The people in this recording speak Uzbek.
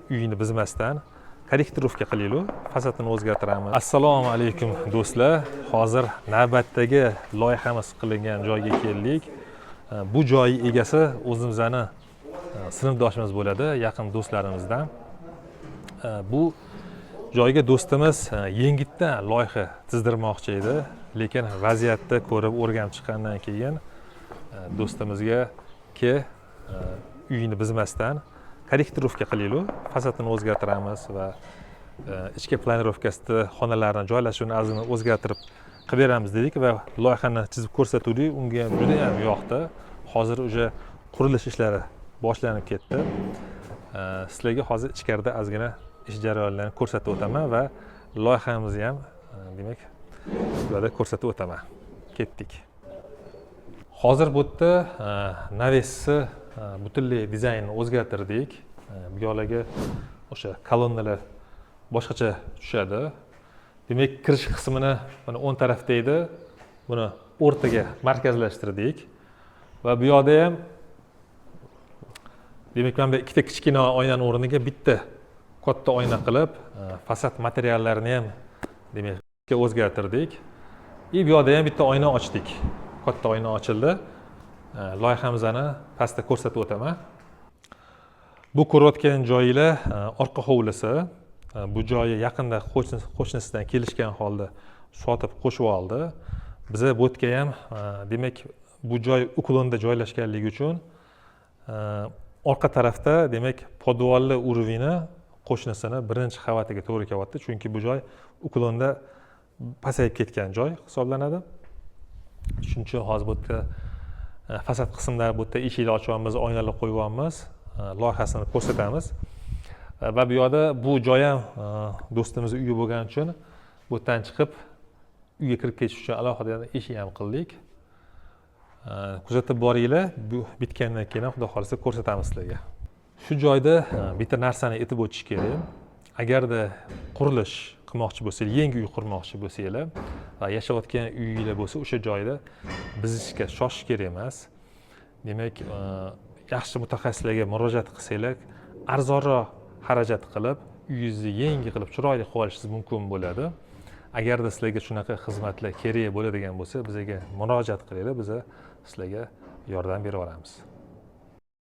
Uyni buzmasdan корректировка qilaylik, fasadini o'zgartiramiz. Assalomu alaykum, do'stlar! Hozir navbatdagi loyihamiz qilingan joyga keldik. Bu joy egasi o'zimizni sinfdoshimiz bo'ladi, yaqin do'stlarimizdan. Bu joyga do'stimiz yengitdan loyiha tizdirmoqchi edi, lekin vaziyatni ko'rib, o'rganib chiqqandan keyin do'stimizga ke uyini buzmasdan корректировка qilaylik, fasadini o'zgartiramiz va ichki планировка sida xonalarni joylashuvini ozgina o'zgartirib qilib beramiz dedik va loyihani chizib ko'rsatuvdik. Unga ham juda yam yoqdi. Hozir уже qurilish ishlari boshlanib ketdi. Sizlarga hozir ichkarida ozgina ish jarayonlarini ko'rsatib o'taman va loyihamizni ham demak, ularda ko'rsatib o'taman. Ketdik. Hozir bu yerda навес ni butunlay dizaynini o'zgartirdik. Bu yoqlarga o'sha kolonnalar boshqacha tushadi. Demak, kirish qismini mana o'ng tarafda edi, buni o'rtaga markazlashtirdik va bu yoqda ham, demak, mana bu ikkita kichkina oynani o'rniga bitta katta oyna qilib, fasad materiallarini ham, demak, o'zgartirdik. И bu yoqda ham bitta oyna ochdik, katta oyna ochildi. Loyihamizni pastda ko'rsatib o'taman. Bu ko'rayotgan joyinglar orqa hovlisi. Bu joyi yaqinda qo'shnisidan kelishgan holda sotib qo'shib oldi. Biza bu yerga ham demak, bu joy уклон da joylashganligi uchun orqa tarafda, demak, podvalli уровень i qo'shnisini birinchi qavatiga to'g'ri kelyapti, chunki bu joy уклон da pasayib ketgan joy hisoblanadi. Shuning uchun hozir bu yerda fasad qismlari, bu yerda eshiklar ochyapmiz, oynalar qo'yyapmiz, loyihasini ko'rsatamiz. Va bu yoqda bu joy ham do'stimizni uyi bo'lgani uchun bu yerdan chiqib uyga kirib ketish uchun alohida eshik ham qildik. Kuzatib boringlar, bu bitgandan keyin ham, xudo xohlasa, ko'rsatamiz sizlarga. Shu joyda bitta narsani aytib o'tish kerak: agarda qurilish qilmoqchi bo'lsanglar, yangi uy qurmoqchi bo'lsanglar va yashayotgan uyinglar bo'lsa, o'sha joyda buzishga shoshish kerak emas. Demak, yaxshi mutaxassislarga murojaat qilsanglar, arzonroq xarajat qilib, uyingizni yangi qilib, chiroyli qilib olishingiz mumkin bo'ladi. Agarda sizlarga shunaqa xizmatlar kerak bo'ladigan bo'lsa, bizga murojaat qilinglar, biza sizlarga yordam bera olamiz.